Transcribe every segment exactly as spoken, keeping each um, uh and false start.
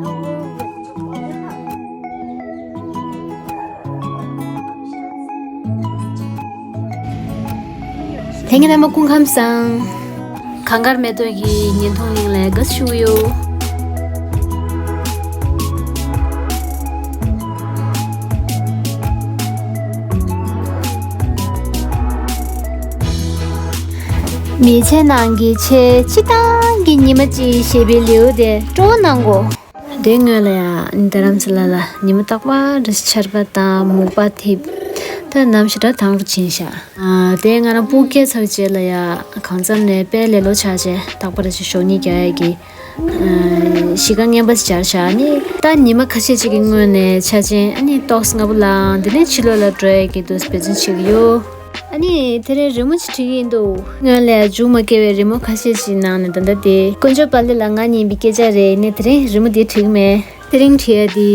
ལྷན་རྒྱས་རྣམ་པ་སྐུ་ཁམས་བཟང་། གངས་དཀར་མེ་ཏོག་གི་བརྙན་ཐུང་གླིང་ལ་དགའ་བསུ་ཞུ་གི་ཡོད། མི་ཚེ་ནང་གི་ཆེས་སྤྱིར་བཏང་གི་ཉི་མ་གཅིག་ཞེས་པའི་ལེའུ་དེ་སྤྲོ་བོ་གནང་གོ། དེ་སྔོན་ལ་ཡང་རྡ་རམ་ས་ལ་ལ་ཉི་མ་རྟག་པར་ཆར་པ་དང་སྨུག་པ་འཐིབས། ད་ནམ་ཞིག་འདྲ་དྭངས་རུ་ཕྱིན་ཤག་ཨ། དེ་ང་རང་སྤུ་གུ་སྐྱེས་ཚར་རྗེས་ལ་ཡང་གང་འཚམ་ནས་དཔལ་ལེ་ལོ་ཆགས་རྗེས་རྟག་པར་ཞིག་ཞོགས་ཉིན་རྒྱག་ཡས་ཀྱི་ཨ། གཞིས་ཀ་རྔན་པ་ཞིག་སྦྱར་ཤག་ཨ་ནི་ད་ཉི་མ་ཁ་ཤས་ཅིག་གི་སྔོན་ནས་ཆ་ཆེན་ཨ་ནི་ཏོག་ཙམ་སྔ་པོ་ལངས། དེ་ནས་ཕྱི་ལོགས་ལ་འགྲོ་ཡས་ཀྱི་འདུག་འབད་བརྩོན་བྱེད་ཀྱི་ཡོད། ཨ་ནི་དེ་རིང་རི་མོ་ཅིག་བྲིས་ཀྱི་ཡིན་འདུག་སྔོན་ལ་མཇུག་མ་བསྐྱལ་བའི་རི་མོ་ཁ་ཤས་ཤིག་ནང་ནས་ད་ལྟ་དེ་དཀོན་མཆོག་དཔལ་ལྡན་ལགས་ང་གཉིས་པའི་སྐད་ཆ་རེད། ཡིན་ནའི་དེ་རིང་རི་མོ་དེ་བྲིས་ཀྱི་མེད། དེ་རིང་བྲིས་ཡ་དེ་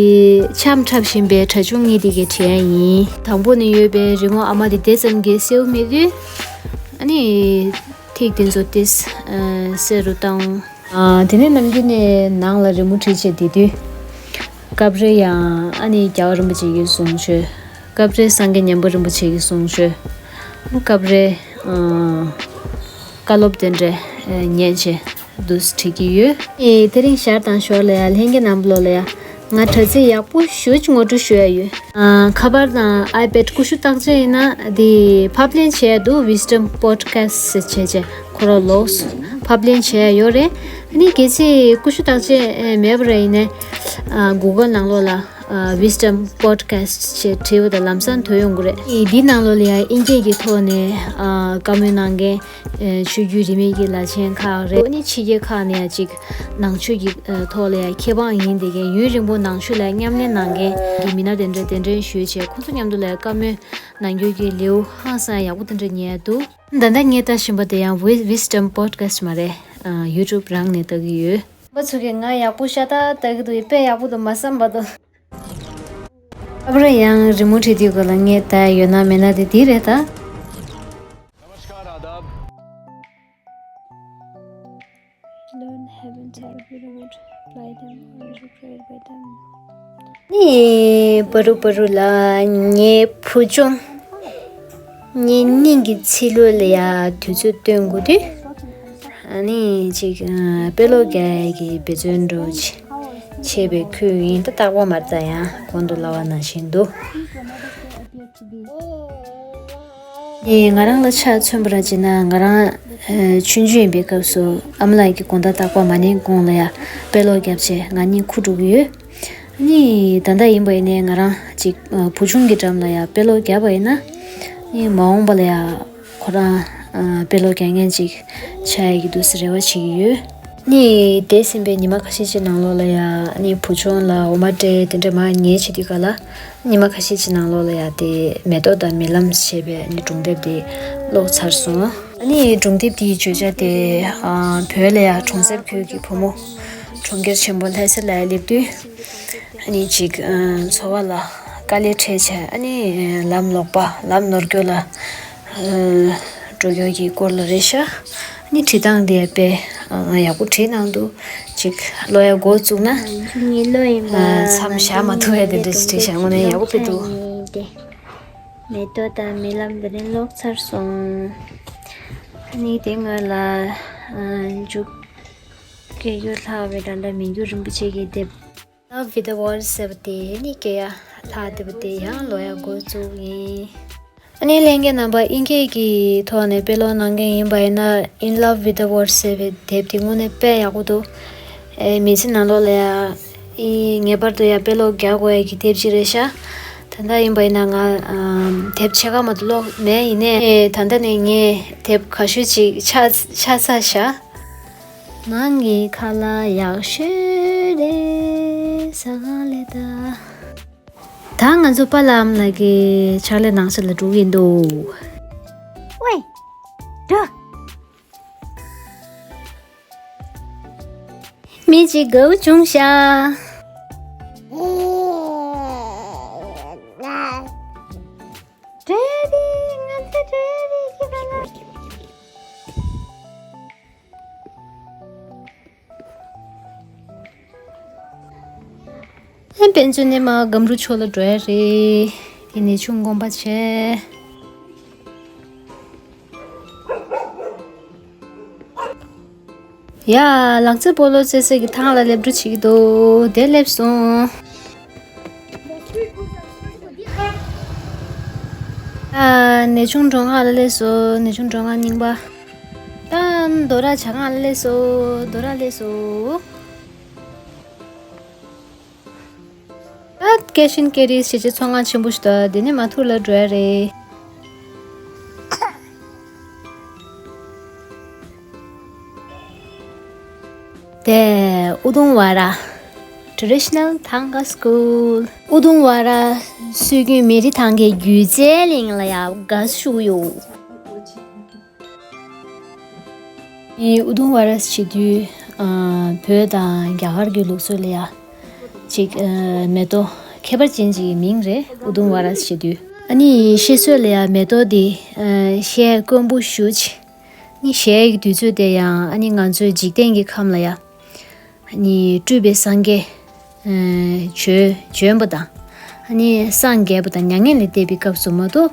འཆམ་འཁྲབ་བཞིན་པའི་གྲྭ་ཆུང་གཉིས་དེ་གའི་བྲིས་ཡ་ཡིན། དང་པོ་ནས་ཡོད་པའི་རི་མོ་ཨ་མ་དེ་དེ་ཙམ་གྱིས་གསལ་པོ་མེད་དུས། ཨ་ནི་ཐིག་དེ་ཚོ་ཏིས་གསལ་རུ་བཏང་། ཨ། དེ་ནས་ནམ་རྒྱུན་ནས་ནང་ལ་རི་མོ་བྲིས་བྱས་བསྡད་དུས། སྐབས་རེ་ཡང་ཨ་ནི་རྒྱལ་བ་རིན་པོ་ཆེ་གི་གསུང་ཆོས། སྐབས་རེ་སངས་རྒྱས་མཉན་པ་རིན་པོ་ཆེ་གི་གསུང་ཆོས། སྐབས་རེ་ཨ། བཀའ་སློབ་དེ་འདྲ་ཉན་བྱས་འདུག་བྲིས་ཀྱི་ཡོད། ཨེ། དེ་རིང་ཞར་དང་ཞོར་ལ་ཡང་ལྷན་རྒྱས་རྣམས་ལོ་ལ་ཡང་ང་དྲ་ཚིགས་ཡག་པོ་ཞེ་ཅིག་ངོ་སྤྲོད་ཞུ་ཡ་ཡོད། ཨ། ཁ་པར་དང་ཨའི་པེ་ཌི་ཀུ་ཤུ་བཏགས་བྱས་ཡིན་ན་དེ་ཕབ་ལེན་བྱས་འདུག Wisdom Podcast ཟེར་བྱས་བྱས་ཁོ་རང་ལོགས་སུ་ཕབ་ལེན་བྱས་ཡོད་རེད། ཨ་ནི་གལ་སྲིད་ཀུ་ཤུ་བཏགས་བྱས་མེད་པ་རེད་ཡིན་ནའི་ཨ། Google ནང་ལོགས་ལ་ཨ། Wisdom Podcast ཞེས་བྲིས་པ་དང་ལམ་སང་ཐོན་ཡོང་གི་རེད། ཨེ། འདི་ནང་ལོགས་ལ་ཡང་དབྱིན་སྐད་ཀྱི་ཐོག་ནས་ཨ། བཀའ་མོལ་གནང་མཁན། ཆོས་བརྒྱུད་རིས་མེད་ཀྱི་བླ་ཆེན་ཁག་རེད། ཨ་ནི་ཕྱི་རྒྱལ་ཁག་ནས་ཡང་ཅིག་ནང་ཆོས་ཀྱི་ཐོག་ལ་ཡང་མཁས་པ་ཡིན་བསྡད་མཁན། ཡུན་རིང་པོ་ནང་ཆོས་ལ་མཉམ་ལས་གནང་མཁན་གྱི་མི་སྣ་དེ་འདྲ་གདན་འདྲེན་ཞུས་བྱས་ཁོང་ཚོ་མཉམ་དུ་ལ་བཀའ་མོལ་གནང་རྒྱུ་གི་ལེའུ་ཧང་སང་ཡག་པོ་དེ་འདྲ་ཉན་ཡ་འདུག་ད་ལྟ་ངས་ལྟ་བཞིན་པ་དེ་ཡང་Wi- Wisdom Podcast མ་རེད། ཨ། YouTube རང་ནས་ལྟ་གི་ཡོད། པ་ཚོ་གིས་ང་ཡག་པོ་ཤ་སྟག་ལྟ་གི་འདུག་དཔེ་ཡག་པོ་འདུག་མ་བསམ་པ་འདུག་སྐབས་རེ་ཡང་རི་མོ་བྲིས་དུས་སྐབས་ལ་ངས་ལྟ་ཡོད་ན་མེད་ན་དེ་འདི་རེད་ད། नमस्कार, आदाब। Learn heaven side of the remote, fly them or be created by them. ནི་བ་རུ་བ་རུ་ལ་ངའི་བུ་ཆུང་། ངའི་སྙིང་གི་ཚིལ་ལུ་ལ་ཡ་དུས་ཚོད་སྟོན་དགོས་དུས། ཨ་ནི་ཅིག་ཨ། དཔེ་ཀློག་རྒྱག་ཡ་གི་འབད་བརྩོན་འགྲོ་བྱེད་པའི་ཁུལ་ཡིན་ད། རྟག་པར་མ་རྩ་ཡང་གོང་དུ་ལབ་པ་ནང་བཞིན་འདུག་ཨེ། ང་རང་ལ་ཆ་མཚོན་པ་ར་བྱས་ན་ང་རང་ཨ། ཆུང་ཆུང་ཡིན་པའི་སྐབས་སུ་ཨ་མ་ལགས་ཀྱི་དགོང་དག་རྟག་པར་མ་ཉལ་གོང་ལ་ཡ་དཔེ་ཀློག་རྒྱབ་བྱས་ང་གཉིད་ཁུག་འགྲོ་གི་ཡོད། ཨ་ནི་ད་ལྟ་ཡིན་པ་ཡིན་ནའི་ང་རང་ཅིག་ཨ། བུ་ཆུང་གི་འགྲམ་ལ་ཡ་དཔེ་ཀློག་རྒྱབ་པ་ཡིན་ན་ཨ་ནི་མ་འོངས་པ་ལ་ཡ་ཁོ་རང་ཨ། དཔེ་ཀློག་རྒྱག་མཁན་ཅིག་ཆགས་ཡ་གི་འདུག་སེ་རེ་བ་བྱེད་ཀྱི་ཡོད། ཨ་ནི་འདས་ཟིན་པའི་ཉི་མ་ཁ་ཤས་ཅིག་ནང་ལོགས་ལ་ཡ་ཨ་ནི་བུ་ཆུང་ལ་འོ་མ་སྤྲད་དེ་འདྲ་མར་ཉལ་བྱེད་དུས་སྐབས་ལ་ཉི་མ་ཁ་ཤས་ཅིག་ནང་ལོགས་ལ་ཡ་དེ་མེ་ཏོག་དང་རྨི་ལམ་ཞེས་པའི་ཨ་ནི་སྒྲུང་དེབ་དེ་ཀློག་ཚར་སོང་། ཨ་ནི་སྒྲུང་དེབ་དེའི་བརྗོད་བྱ་དེ་ཨ། བོད་ལ་ཡ་གྲོང་གསེབ་ཁུལ་གྱི་བུ་མོ་གྲོང་ཁྱེར་ཆེན་པོ་ལྷ་ས་ལ་ཡ་སླེབས་དུས། ཨ་ནི་ཅིག་ཨ། འཚོ་བ་ལ་དཀའ་ལས་འཕྲད་བྱས་ཨ་ནི་ལམ་ལོག་པ་ལམ་ནོར་སྐྱོད་ལ་ཨ། འགྲོ་རྒྱུ་གི་སྐོར་ལ་རེད་ཤག་ཨ་ནི་བྲིས་སྟངས་དེ་དཔེ་ཨ། ཡག་པོ་བྲིས་གནང་འདུག་ཅིག་ཀློག་ཡ་འགོ་བཙུགས་ན་ཨ། མཚམས་བཞག་མ་ཐུབ་ཡ་དེ་འདྲ་ཞིག་བྲིས་ཤག་དངོས་གནས་ཡག་པོ་དཔེ་འདུག་མེ་ཏོག་དང་རྨི་ལམ་དེ་རིང་ཀློག་ཚར་སོང་། ཨ་ནི་དེ་སྔོན་ལ་ཨ། མཇུག་སྐྱེ་རྒྱུ་ལྷག་པའི་འགྲམ་ལ་མི་འགྱུར་རིན་པོ་ཆེ་གི་དེབ། Love with a Word ཟེར་བ་དེ་ནི་སྐྱེ་ཡ་ལྷག་བསྡད་པ་དེ་ཡང་ཀློག་ཡ་འགོ་བཙུགས་ཡིན། ཨ་ནི་ལྷན་རྒྱས་རྣམ་པ་དབྱིན་སྐད་ཀྱི་ཐོག་ནས་དཔེ་ཀློག་གནང་མཁན་ཡིན་པ་ཡིན་ན་In Love with a Word ཟེར་བའི་དེབ་དེ་དངོས་གནས་དཔེ་ཡག་པོ་འདུག་ཨེ། མི་ཚེ་ནང་ལོགས་ལ་ཡ་ཨི་ངེས་པར་དུ་ཡ་དཔེ་ཀློག་རྒྱག་དགོས་ཡ་གི་དེབ་ཅིག་རེད་ཤག་ད་ལྟ་ཡིན་པ་ཡིན་ན་ང་ཨམ། དེབ་ཕྱེད་ཀ་མ་གཏོགས་ཀློག་མེད། ཡིན་ནའི་ཨེ། ད་ལྟ་ནས་ངས་དེབ་ག་ཤོད་ཅིག་ཆགས་ཆགས་ཚར་ཤག་ནང་གི་ཁ་ལག་ཡག་ཤོས་རེད་ཟ་གང་ལས་ད། ད་ང་ཚོ་པཱ་ལགས་ཨ་མ་ལགས་ཀྱི་ཕྱག་ལས་གནང་ས་ལ་འགྲོ་གི་འདུག་ཝེ། འགྲོ། མི་གཅིག་དགའ་བོ་བྱུང་ཤག་འགྲོ་ཡ་དེ་ང་ཚོ་འགྲོ་ཡ་དེ་ཁྱེད་རང་ལ། ཨེ་དཔེ་མཛོད་ནས་མར་སྒམ་རུ་ཕྱོགས་ལ་འགྲོ་ཡ་རེད། དེ་ནས་ཆུང་དགོངས་པ་བྱས། ཡ། ལག་རྩེད་སྤོ་ལོ་རྩེད་སའི་གི་ཐང་ལ་སླེབས་འགྲོ་བྱེད་ཀྱི་འདུག་དེ་སླེབས་སོང་། ཨ། ནེ་ཆུང་གྲོང་ཁ་ལ་སླེབས་སོང་། ནེ་ཆུང་གྲོང་ཁ་རྙིང་པ། ད་རྡོ་ར་ཇ་ཁང་ལ་སླེབས་སོང་། རྡོ་ར་སླེབས་སོང་། ཨ། ཀེ་ཤིན་ཀེ་རི་ཞེས་བྱའི་ཚོང་ཁང་ཆེན་པོ་ཞིག་འདུག་དེ་ནས་མར་ཐུར་ལ་འགྲོ་ཡ་རེད། དེ་ཨུ་དུམ་ཝ་ར། Traditional Thanga School། ཨུ་དུམ་ཝ་ར་སྲོལ་རྒྱུན་མི་རིགས་ཐང་གའི་སྒྱུ་རྩལ་གླིང་ལ་ཡ་དགའ་བསུ་ཞུ་གི་ཡོད། ཨུ་དུམ་ཝ་ར་ཟེར་དུས། ཨ། བོད་དང་རྒྱ་གར་གྱི་ལུགས་སྲོལ་ལ་ཡ། ཅིག་ཨ། མེ་ཏོག་ཁྱད་པར་ཅན་ཅིག་གི་མིང་རེད། ཨུ་དུམ་ཝ་ར་ཟེར་དུས། ཨ་ནི་བཤད་སྲོལ་ལ་ཡ་མེ་ཏོག་འདི། ཨ། གཞས་དཀོན་པོ་ཞེ་པོ་ཅིག་ཨ་ནི་གཞས་ཀྱི་དུས་ཚོད་དེ་ཡང་ཨ་ནི་ང་ཚོའི་འཇིག་རྟེན་གྱི་ཁམས་ལ་ཡ། ཨ་ནི་སྤྲུལ་པའི་སངས་རྒྱས། ཨ། བྱོན་བྱོན་པ་དང་། ཨ་ནི་སངས་རྒྱས་པ་དང་མྱ་ངན་ལས་འདས་པའི་སྐབས་སུ་མ་གཏོགས་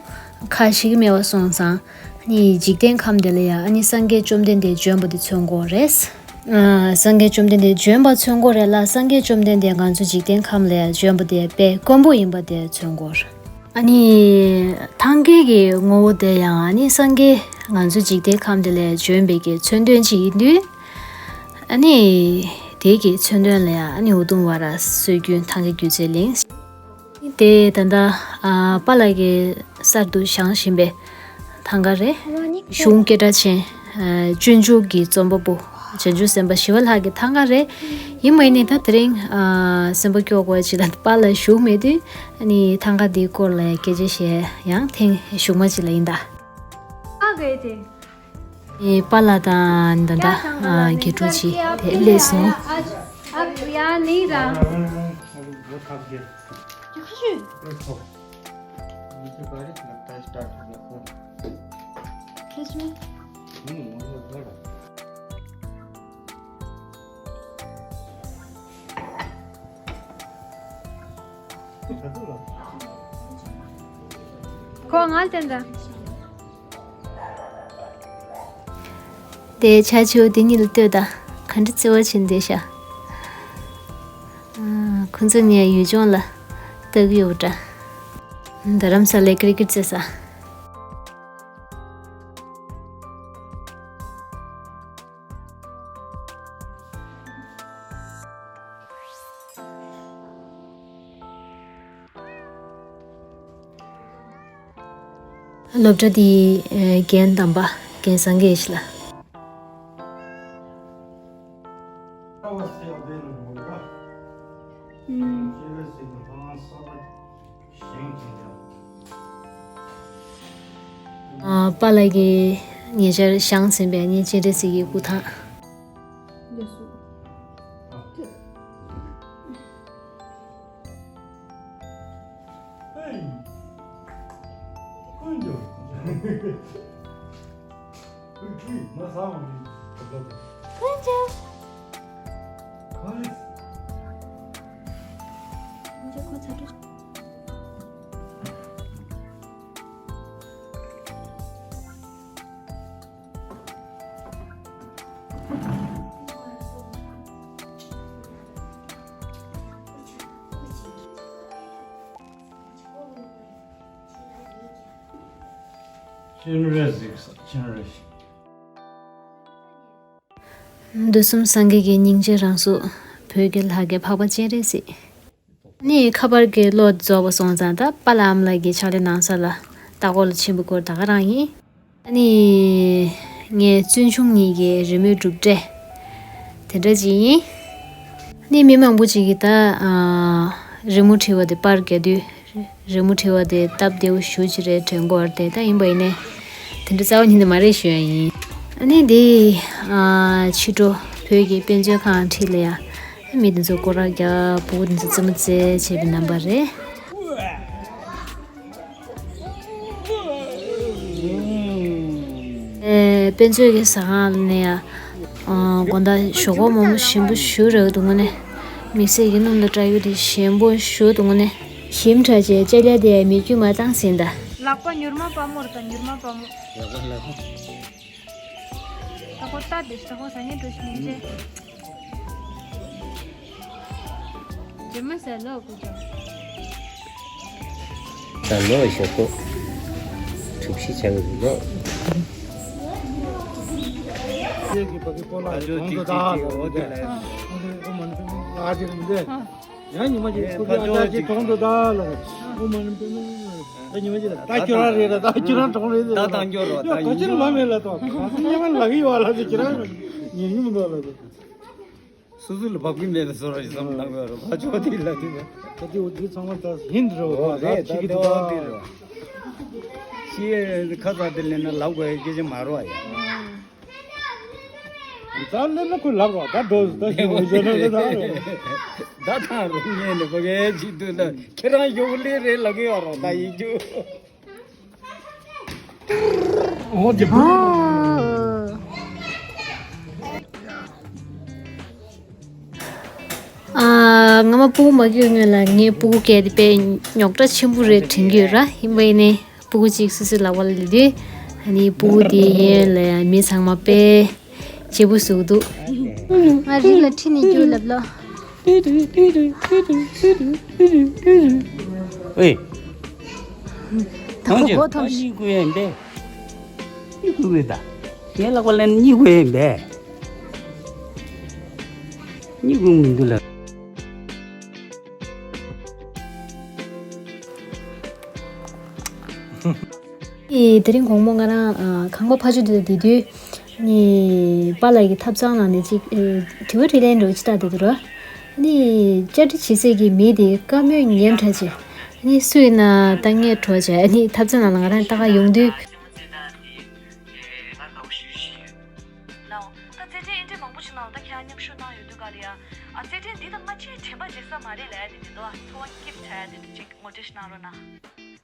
ཁ་ཞིག་མེད་པ་སོང་ཙང་། ཨ་ནི་འཇིག་རྟེན་ཁམས་དེ་ལ་ཡ་ཨ་ནི་སངས་རྒྱས་བཅོམ་ལྡན་འདས་བྱོན་པ་དེ་མཚོན་གྱི་ཡོད་རེད། ཨ། སངས་རྒྱས་བཅོམ་ལྡན་འདས་བྱོན་པ་མཚོན་གྱི་ཡོད་རེད་ལ། སངས་རྒྱས་བཅོམ་ལྡན་འདས་ང་ཚོ་འཇིག་རྟེན་ཁམས་ལ་ཡ་བྱོན་པ་དེ་དཔེ་དཀོན་པོ་ཡིན་པ་དེ་མཚོན་གྱི་ཡོད་རེད། ཨ་ནི་ཐང་གའི་གི་ངོ་བོ་དེ་ཡང་ཨ་ནི་སངས་རྒྱས་ང་ཚོ་འཇིག་རྟེན་ཁམས་དེ་ལ་བྱོན་པའི་གི་མཚོན་དོན་ཅིག་ཡིན་དུས། ཨ་ནི་དེ་གི་མཚོན་དོན་ལ་ཡང་ཨ་ནི་ཨུ་དུམ་ཝ་ར་སྲོལ་རྒྱུན་ཐང་གའི་སྒྱུ་རྩལ་གླིང་། དེ་ད་ལྟ། ཨ། པཱ་ལགས་ཀྱིས་གསར་དུ་བཞེངས་བཞིན་པའི་ཐང་ག་རེད། གཞུང་སྐད་གྲགས་ཅན། ཨ། སྤྱོད་འཇུག་གི་རྩོམ་པ་པོ་བྱང་ཆུབ་སེམས་དཔའ་ཞི་བ་ལྷ་གི་ཐང་ག་རེད། ཡིན་པ་ཡིན་ནའི་ད་དེ་རིང་། ཨ། སེམས་པ་སྐྱོ་དགོས་ཅིག་ལ་པཱ་ལགས་བཞུགས་མེད་དུས། ཨ་ནི་ཐང་ག་འདིའི་སྐོར་ལ་སྐད་ཆ་བཤད་ཡང་ཐེངས་གཞུག་མ་ཅིག་ལ་ཡིན་ད། ཨ། ག་ཡེ་དེ། ཨེ། པཱ་ལགས་དང་ད་ལྟ། ཨ། དགེ་ཕྲུག་ཅིག་དེ་སླེབས་སོང་། अब यहाँ नहीं रहा। वो थक गया। देखो। मुझे बारिश लगता है स्टार्ट हो गया। सच में? हम्म, मुझे लग रहा है। ཁོ་ང་ལ་བསྟན་ད། དེ་ཆ་ཆེའུ་དེ་གཉིས་ལ་ལྟོས་དང་། ག་འདྲ་བརྩེ་བ་བྱེད་འདོད་ཤག་ཨ། ཁོ་ཚོ་ངའི་ཡུལ་ལྗོངས་ལ་ལྟ་གི་ཡོད་འདྲ། རྡ་རམ་ས་ལའི་ཀི་རི་ཀེ་ཊི་རྩེད་ས། སློབ་གྲྭ་འདིའི་རྒན་དམ་པ་རྒན་སངས་རྒྱས་ལགས། ཨ། པཱ་ལགས་ཀྱིས་ཉེ་ཆར་བཞེངས་ཟིན་པའི་ཨ་ནི་སྤྱན་རས་གཟིགས་ཀྱི་སྐུ་ཐང་། སྤྱན་རས་གཟིགས། སྤྱན་རས་གཟིགས། དུས་གསུམ་སངས་རྒྱས་ཀྱི་སྙིང་རྗེ་རང་གཟུགས། བོད་ཀྱི་ལྷ་སྐལ་འཕགས་པ་སྤྱན་རས་གཟིགས། ནི་ཁ་པར་གྱི་བློ་རྫོགས་པ་སོང་ཙང་། ད་པཱ་ལགས་ཨ་མ་ལགས་ཀྱི་ཕྱག་ལས་གནང་ས་ལ་ལྟ་སྐོར་ལ་ཕྱིན་པའི་སྐོར་ད་ག་རང་ཡིན། ཨ་ནི་ངའི་བཙུན་ཆུང་གཉིས་ཀྱི་རི་མོའི་གྲུབ་འབྲས་དེ་འདྲ་ཅིག་ཡིན། ནི་མི་མང་པོ་ཅིག་གིས་ད། ཨ། རི་མོ་བྲིས་པ་དེ་པར་རྒྱག་དུས། རི་མོ་བྲིས་པ་དེ་སྟབས་བདེ་པོ་ཞེ་པོ་ཅིག་རེད་དྲན་གྱི་ཡོད་རེད་དེ། ད་ཡིན་པ་ཡིན་ནའི་དེ་འདྲ་རྩ་བ་ཉིད་ནས་མ་རེད་ཞུ་ཡ་ཡིན། ཨ་ནི་འདི། ཨ། ཕྱི་དྲོ་བོད་ཀྱི་དཔེ་མཛོད་ཁང་འཁྲིས་ལ་ཡ། མི་དེ་ཚོ་སྐོར་ར་རྒྱག་སྤུ་གུ་དེ་ཚོ་རྩེད་མོ་རྩེ་བྱས་པའི་རྣམ་པ་རེད། ཨེ། དཔེ་མཛོད་ཀྱི་ཟ་ཁང་ནས་ཡ། ཨ། དགོང་དག་ཞོགས་ཁོག་མོག་མོག་ཞིམ་པོ་ཞེ་པོ་རག་གི་འདུག་དངོས་གནས། མི་ཚེ་ཡི་སྣུམ་དང་བྲལ་ཡོད་དེ་ཞེན་པོ་ཞུ་དུ་ངོ་ནས་ཞིམ་དྲག་ཅེས་ལྕེ་ལེ་དེ་མི་རྒྱུ་མ་བཏང་ཟིན་ད། ལག་པ་མྱུར་མ་པ་མོར་དང་མྱུར་མ་པ་མོ། ལག་པ་ལག་པ། ད་ཁོ་ལྟ་དེ་ད་ཁོ་ཟ་ཉེ་འགྲོ་ཞིག་མིན་ཅེ། ཇེ་མ་ཟ་ལོ་ཀུ་ཅོ། ད་ལོ་ཞོག་ཏོ། གྲུབ་ཤི་ཆགས་ཡོད་ལོ། ཡང་ཉི་མ་གཅིག་ཁོ་ཚོ་ཨ་ཅག་གཅིག་གྲོངས་འདུག་ད་ལ། ཨོ་མ་ནི་པེ་མ། ད་ཉི་མ་གཅིག་ད་ཁྱོད་རང་རེད་ད། ད་ཁྱོད་རང་གྲོངས་རེད་ད། ད་བཏང་རྒྱུ་རོ་ད། ག་ཅི་ལ་མེད་ལ་ཏོ། ག་ས་ཉི་མ་ལག་གི་ཡོད་ལ་ཏོ། ཁྱོད་རང་ཉན་གི་མི་འདུག་ལ་ཏོ། སོ་སོ་ལ་བབ་གི་མེད་ལ་སོ་ར་ཞིག་བསམ་བློ་བཏང་དགོས་རོ། ད་ཆོག་དེ་ལ་དེ་ད། ད་དེ་འོ་དེ་ཚང་མ་ད་ཧིན་རོ་ད་ད་ཁྱི་གི་འདུག་ད། ཁྱི་ཁ་ཚ་དེ་ལེན་ན་ལབ་དགོས་ཡ་སྐད་ཆ་མ་རོ་ཡ། ད་ལེན་ན་ཁོས་ལབ་རོགས་ད་འགྲོ་ད་ཞིག་འོ་ཞེ་ན་ད་རོགས། ད་ཐང་རུ་ཉན་ནས་བ་གའི་ཅིག་ཏུ་ད་ཁྱེད་རང་ཡོག་ལི་རེད་ལབ་གི་ཡོད་རོགས་ད་ཡིན་རྒྱུ། འོ་དེ་བུ། ཨ། ང་མ་སྤུ་གུ་མ་སྐྱེས་སྔོན་ལ་ངའི་སྤུ་གུ་སྐྱེས་ཏེ་དཔེ་རྙོག་དྲ་ཆེན་པོ་རེད་དྲན་གྱི་ཡོད་ར། ཡིན་པ་ཡིན་ནའི། སྤུ་གུ་གཅིག་སུ་སུའི་ལག་པ་ལ་སླེབས་དུས། ཨ་ནི་སྤུ་གུ་དེའི་གཡས་གཡོན་ལ་ཡང་མི་ཚང་མ་དཔེ་སྐྱིད་པོ་བཟོ་གི་འདུག་ང་རིགས་ལ་ཁྲིད་ནས་རྒྱུགས་ལབ་ལོ། ཨེ། ད་ཁོ་གོ་ཐོབ་ཤི། གཉིད་ཁུག་ཡ་ཡིན་པས། གཉིད་ཁུག་གི་ད། ངའི་ལག་པ་ལ་གཉིད་ཁུག་ཡ་ཡིན་པས། གཉིད་ཁུག་མི་འདུག་ལ། ཨེ། དེ་རིང་དགོང་མོ་ང་རང་ཨ། ཁང་པ་ཕ་ཆུ་དེ་དུས་དུས་ནི་པཱ་ལགས་ཀྱི་ཐབ་ཚང་ནང་ནས་ཅིག་ཨེ། དྲི་བ་དྲིས་ལན་འདྲ་བོ་ཅིག་བལྟ་བསྡད་འདུག་ར། ནི་བཅར་འདྲི་བྱེད་སའི་གི་མི་དེ་བཀའ་མོལ་ཉན་དྲག་ཅིག་ནི་སུ་ཡིན་ན་ད་ངས་གྲོགས་བྱས་ནི་ཐབ་ཚང་ནང་ལ་ང་རང་ལྟ་ག་ཡོང་དུས། ལའོ། ད་རྩེད་འགྲན་ཨེ་འདྲ་མང་པོ་ཞིག་ནང་ད་ཁྱེད་རང་མཉམ་ཞུགས་གནང་ཡོད་དུས་ག་ལ་ཡ། ཨ། རྩེད་འགྲན་འདི་དང་སྔ་ཕྱིའི་དྲན་པ་བརྗེད་ས་མ་རེད་ལབ་ཡ་དེ་འདི་འདུག་ཨ། ཚོར་བ་སྐྱིད་པོ་ཆགས་ཡ་དེ་འདྲ་ཅིག་ངོ་སྤྲོད་ཞིག་གནང་རོགས་གནང་།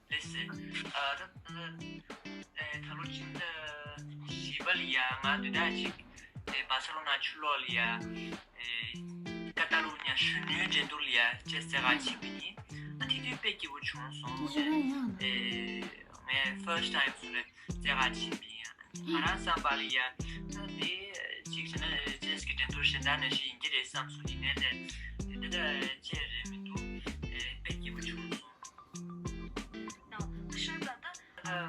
ལགས་སེ། ཨ། ད་ད་ད་ལོ་ཕྱི་ཟླ་བཞི་པ་ལ་ཡ་ང་དུས་དག་ཅིག་ཨེ། བ་སེ་ལོ་ན་ཆུ་ལོག་ལ་ཡ། ཨེ། ཀ་ཏ་ལུ་ཉ་གཞོན་ནུའི་འགྲན་བསྡུར་ལ་ཡ་ཅེས་རྩེད་གར་ཕྱིན་པ་ཡིན། ཨ། དེ་དུས་དཔེ་སྐྱིད་པོ་བྱུང་སོང་། ཨེ། ངས་ཕར་སི་ཊི་ཊའིམ་སུ་རེད་རྩེད་གར་ཕྱིན་པ་ཡིན། ང་རང་བསམ་པ་ལ་ཡ། ད་དེ་གཅིག་བྱས་ན་ཅེས་ཀྱི་འགྲན་བསྡུར་གཞན་དག་ནང་བཞིན་ཡིན་གྱི་རེད་བསམ་སོང་། ཡིན་ནའི་ལས་དེ་འདྲ་ཅེས་རེད་མི་འདུག་ཨེ། དཔེ་སྐྱིད་པོ་བྱུང་སོང་། ད་ཤོད་པ་ད། ཨ།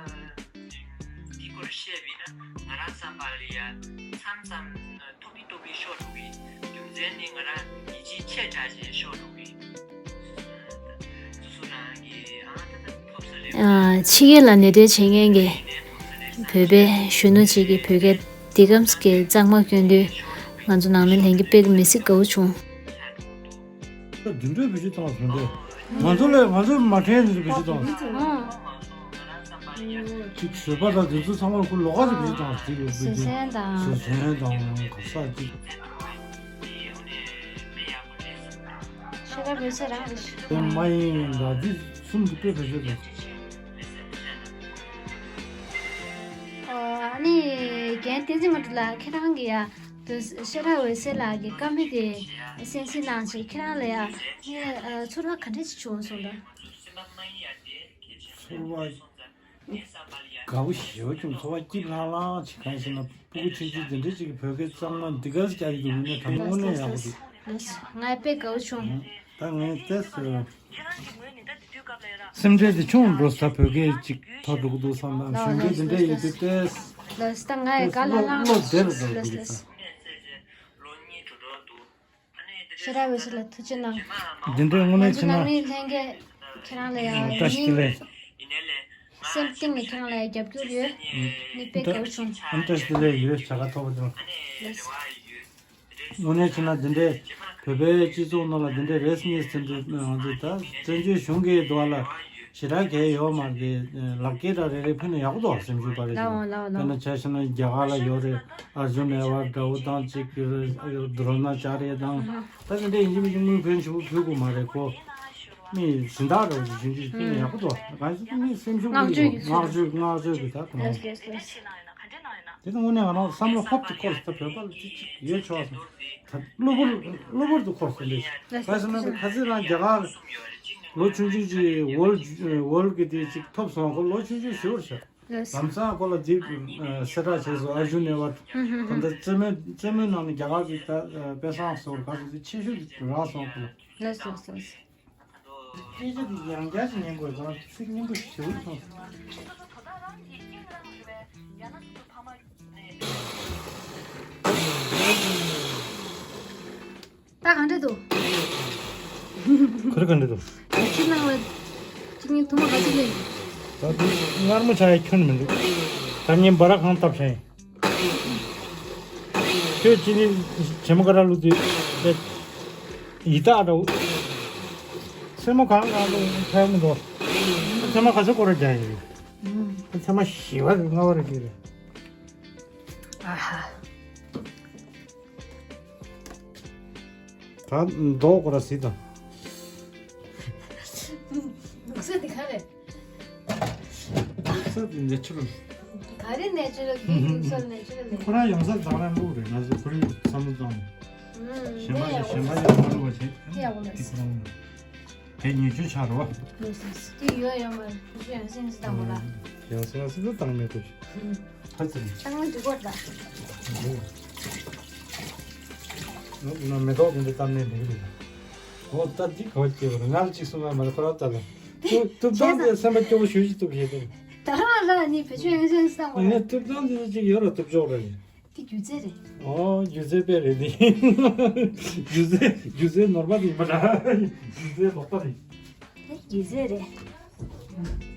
དེ་སྐོར་བཤད་པ་ཡིན་ན་ང་རང་བསམ་པ་ལ་ཡ་མཚམས་མཚམས་ཐོབ་ཀྱི་ཐོབ་ཀྱི་ཤོར་འགྲོ་གི། རྒྱུ་མཚན་ནི་ང་རང་ཡིད་ཆེས་ཆེ་དྲགས་བྱས་ཤོར་འགྲོ་གི། སོ་སོ་རང་གི་ཨ་ད་ད་ཕོབ་ས་རེད། ཨ། ཕྱི་རྒྱལ་ལ་གནས་སྡོད་བྱེད་མཁན་གྱི་བོད་པའི་གཞོན་ནུ་ཅིག་གིས་བོད་སྐད་འདི་གམ་གྱི་གཙང་མ་སྐྱོན་དུས་ང་ཚོ་ནང་མི་ལྷན་རྒྱས་དཔེ་མི་སྲིད་དགའ་བོ་བྱུང་། འདི་འདྲའི་བེད་སྤྱོད་བཏང་བ་བཟོ་འདྲ། ང་ཚོ་ལས་ང་ཚོས་མ་དྲན་འདི་འདྲའི་བེད་སྤྱོད་བཏང་བ། ཅིག་བཟོད་པ་དང་འདི་ཚོ་ཚང་མར་ཁོ་ལོགས་ཀ་ཅིག་བེད་སྤྱོད་བཏང་བ་ཅིག་ཡོད་པའི་དེ། བཟོད་བསྲན་དང་། བཟོད་བསྲན་དང་ག་ས་ཅིག་ཤེས་རབ་འོད་ཟེར་རང་གི་ཤེས། དེ་མ་ཡིན་ལ་འདི་གསུམ་གྱི་དཔེ་བེད་སྤྱོད་བཏང་། ཨ་ནི་རྒན་བསྟན་འཛིན་དངོས་གྲུབ་ལགས། ཁྱེད་རང་གི་ཡ། དུ་ཤེས་རབ་འོད་ཟེར་ལགས་ཀྱི་བཀའ་མོལ་དེ་གསན་གཟིགས་གནང་བྱས། ཁྱེད་རང་ལ་ཡ་ནི་ཚོར་བ་ག་འདྲ་ཞིག་བྱུང་སོང་ད། ཚོར་བ་དགའ་པོ་ཞེ་པོ་བྱུང་། ཚོར་བ་སྐྱིད་ལྷང་ལྷང་ཅིག་གང་ཞེ་ན། སྤུ་གུ་ཆུང་ཆུང་དེ་འདྲ་ཅིག་གིས་བོད་སྐད་གཙང་མ་འདི་ག་ཙམ་རྒྱག་གི་འདུག་དངོས་གནས་དངོས་གནས་ཡག་པོ་འདུག་ལགས་སོ། ང་དཔེ་དགའ་བོ་བྱུང་། ད་ངས་ཏོག་ཙམ་སེམས་ཁྲལ་དེ་ཆུང་འགྲོ་ས། བོད་སྐད་ཅིག་ཐོར་འགྲོ་གི་འདུག་བསམ་ན། གཞོན་སྐྱེས་དེ་འདྲ་ཡིན་དུས་ཏོག་ཙམ། ལགས་སོ། ད་ང་ཡི་དགའ་ལྷང་ལྷང་བློ་བདེ་རུ་འགྲོ་གི་འདུག་ལགས་སོ། ཤེས་རབ་འོད་ཟེར་ལགས་ཐུགས་རྗེ་གནང་། འདི་འདྲའི་དངོས་གནས་ང་ཚོ་བྱས་ན། ནང་མི་ལྷན་རྒྱས་ཁྱེད་རང་ལ་ཡང་བཀྲ་ཤིས་བདེ་ལེགས། སེམས་གཏིང་ནས་ཁྱེད་རང་ལ་ཡང་རྒྱབ་སྐྱོར་ཡོད། ནི་དཔེ་དགའ་བོ་བྱུང་། ཨ། བཀྲ་ཤིས་བདེ་ལེགས་ཡོད། བྱ་དགའ་ཐོབ་པ་དང་། ལགས་སོ། དངོས་གནས་བྱས་ན་འདི་འདྲའི་བོད་པའི་སྤྱི་ཚོགས་ནང་ལ་འདི་འདྲའི་རེས་གཉིས་ཟིན་དུས་ང་ཚོ་ད་བཙན་བྱོལ་གཞུང་གི་འདུག་ལ་ཞེ་དྲག་གལ་ཡོད་མ་རེད། ལག་འཁྱེར་ར་རེ་རེ་ཕུལ་ན་ཡག་པོ་འདུག་སེམས་ཤུགས་སྤར་རེ་བྱུང་། དཔེར་ན་ཆ་བཞག་ན་རྒྱ་གར་ལ་ཡོད་རེད། ཨར་ཇུན་ཨེ་ཝཱརཌ་འདྲ་བོ་དང་ཅིག་དྲོ་ན་ཅཱ་རི་ཡ་དང་། ད་དེ་འདྲ་ཡིན་གཅིག་མིན་གཅིག་དངུལ་ཕོན་ཞེ་པོ་ཕུལ་དགོས་མ་རེད་ཁོ། མི་སྦྱིན་བདག་འདྲ་བོ་ཞིག་ཞུ་རྒྱུ་ཕུལ་ན་ཡག་པོ་འདུག་གང་ཞིག་མི་སེམས་ཤུགས་བསྔགས་བརྗོད་ཀྱི་ཚུལ། བསྔགས་བརྗོད་བསྔགས་བརྗོད་ཀྱི་ད་ཁོ་ན། ལགས་ལགས་ལགས། དེ་དངོས་གནས་ང་རང་བསམ་བློ་ཧོབ་ཏེ་འཁོར་སོང་། ད་བོད་པ་ལ་ཅིག་ཅིག་ཡོད་ཆོག་སོང་། ད་གློ་བུར་གློ་བུར་དུ་འཁོར་སོང་། འདི་ལགས་སོ། བྱས་ན་ཁ་སང་རང་རྒྱ་གར་ལོ་ཆུང་ཆུང་ཅིག་ཝོལ་ཝོལ་གི་དེ་ཅིག་ཐོབ་སོང་། ཁོ་ལོ་ཆུང་ཆུང་ཞེ་པོ་ཞིག་རེད། ལམ་སང་ཁོ་ལ་འདི་གསལ་བསྒྲགས་བྱས་སོང་། ཨར་ཇུན་ཨེ་ཝརཌ། ད་ལྟ་རྩེད་མོའི་རྩེད་མོའི་ནང་ནས་རྒྱ་གར་གྱི་ད་དཔེ་བཟང་ཟེར་བ་ག་ཚོད་ཆེ་ཤོས་རག་སོང་ཁོ་ལ། ལགས་སོ་ལགས་སོ། སྐད་ཆ་འདི་ཡང་བསྐྱར་ཞིག་ཉན་དགོས་ཙང་ཚིག་སྙན་པོ་ཞིག་ཞུ་སོང་། ད་གང་འདྲ་འདུག་ཁོ་རེ་གང་འདྲ་འདུག་ཁྱི་ནང་ལ་ཅི་ཉིན་ཐུ་མ་ག་ཚོད་ལེན། ད་དུང་མངར་མོ་ཆགས་ཡ་ཁྱོན་མི་འདུག་ད་ངས་འབའ་ར་གང་བཏབ་བྱས་ཡིན། ཁྱོད་ཅི་ནི་བྱེ་མ་ཀ་ར་བླུགས་དུས་དེ་ཡི་དྭགས་འདྲ་བོ། མཚན་མོ་གང་གང་དུ་ཕེབས་མི་འདུག་མཚན་མོ་ག་ཚོད་སྐོར་ར་རྒྱག་ཡིན། མཚན་མོ་བཞི་པ་རེད། ལྔ་པ་རེད་ཅིག་རེད། ཨ་ཧ། ད་མདོག་ཁོ་ར་གཟིགས་དང་། ནུ་ས་འདི་ག་རེད། ནུ་ས་འདི་ནེ་ཆུ་རལ། ག་རེ་ནེ་ཆུ་རལ། འདི་ནུ་ས་ནེ་ཆུ་རལ་མེད། ཁོ་རང་ཡང་སར་དང་རང་ལུགས་རེད། ང་ཚོ་ཁོ་རའི་བསམ་བློ་བཏང་ནས། གཞན་པ་ཞིག་གཞན་པ་ཞིག་མ་ལུགས་པ་བྱེད། དེ་ཡག་པོ་མེད། དེ་ཁོ་རང་ལུགས་དེ་ཉེས་སྤྱོད་ཆགས་རེད་བ། ལུགས་སོ་སོ་དེ་ཡོད་ཡོད་མ་རེད། ཁོ་ཚོ་ཡང་སེམས་སུ་བཏང་དགོས་ལ། ཡང་སེམས་སུ་བཏང་མེད་དགོས་ཤིག་ཧ་ཙི་རེད། བཏང་ན་འགྲིག་གོ་ད། ང་མེ་ཏོག་དེ་འདྲ་བཏབ་ནས་འགྲིག་གི་རེད། འོ་ད་འདི་ག་བ་སྐྱེས་པ་རེད། ང་ལ་གཅིག་གསུང་ང་མ་རེད། ཁོ་རང་ལྟ་ལ། ཐུབ་ཐུབ་ཐང་དེ་སེམས་པ་སྐྱོ་བོ་ཞུ་ཞིག་ཐུབ་ཞེས་དེ། ད་རང་ལ་ནི་བེད་སྤྱོད་ཡང་སེམས་སུ་བཏང་དགོས་ལ། ངས་ཐུབ་ཐང་དེ་གཅིག་ཡོད་ར་ཐུབ་ཆོག་ར་ཡིན། དེ་སྒྱུ་རྩལ་རེད། ཨོ་སྒྱུ་རྩལ་དཔེ་རེད་དེ། སྒྱུ་རྩལ་སྒྱུ་རྩལ་ནོར་པ་དེ་ཡིན་པ་འདྲ། སྒྱུ་རྩལ་ལོག་པ་རེད། དེ་སྒྱུ་རྩལ་རེད།